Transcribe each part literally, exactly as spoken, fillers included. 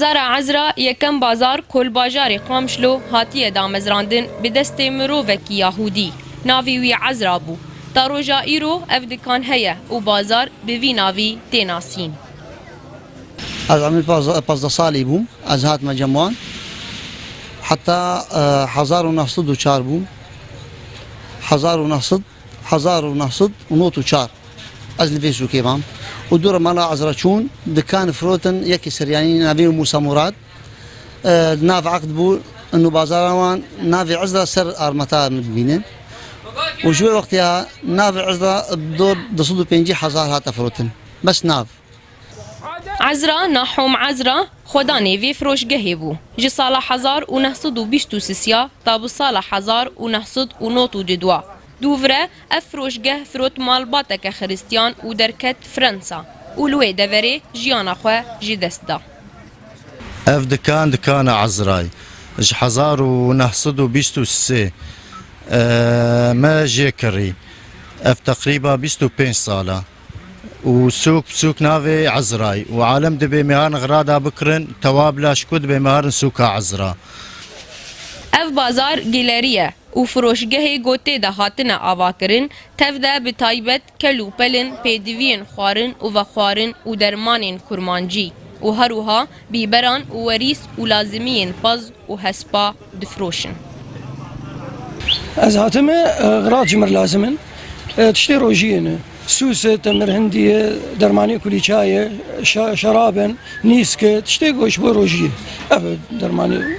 Bazara Ezra yekem bazar ku li bajarê Qamişlo hatiye damezrandin bi destê mirovekî Yahûdî. Navê wî Ezra bû. Ta roja îro ev dikan heye û bazar bi vî navî tê nasîn. Ez emî pazdeh salî bûm. Ez hatime cem wan. Heta, e, hezar û neh sed û çar bûm. Hezar û neh sed, hezar û neh sed û nod û çar. Ez li vê sûkê mam. Û dû re mala Ezra çûn, dikan firotin, yekî Siryanî, navê Mûsa Murad. E, nav eqd bû, inu bazara wan, navê Ezra ser armeta min dibînin. Û ji wê wextê ya navê Ezra bi dor du sed û pêncî hezar hate firotin. Bes nav. Ezra, Nahom Ezra, xwedanê vê firoşgehê bû. Ji sala hezar û neh sed û bîst û sisiya ta bi sala hezar û neh sed û nod û didwa. Dûvre ev firoşgeh firot malbateke xiristiyan û derket Fransa û li wê deverê jiyana xwe ji dest da. Ev dikan dikana Ezrayê. Ji hezar û neh sed û bîst û sê, e, me jê kirî. Ev teqrîba bîst û pênc sala. Û sûk, sûk navê Ezrayê. Û alem dibê me harin xirada bikirin, tewabla şku dibê me harin sûka Ezra. Ev bazar gîlerî ye û firoşgehê ku tê de hatine avakirin, tev de bi taybet kel û pelin, pêdiviyên xwarin û vexwarin û dermanên kurmancî û her wiha bîberan û werîs û lazimiyên pez û hespa difiroşin. Ez hatime, e, xirat ji mir lazim in. E, tiştê rojiyê ne. Sûs e, temir hindî ye, dermanê kulîça ye, şe-, şerab in, nîsk e, tiştê ku ji bo rojiyê. Ev e dermanê.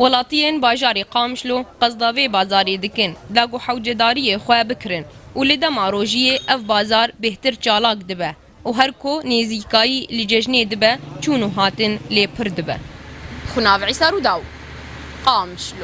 Welatiyên bajarê Qamişlo qesda vê bazarê dikin, da ku hewcedariyê xwe bikirin û li dema rojiyê ev bazar bêhtir çalak dibe û her ku nêzîkayî li cejnê dibe, çûn û hatin lê pir dibe. Xunav Îsa Rûdaw, Qamişlo.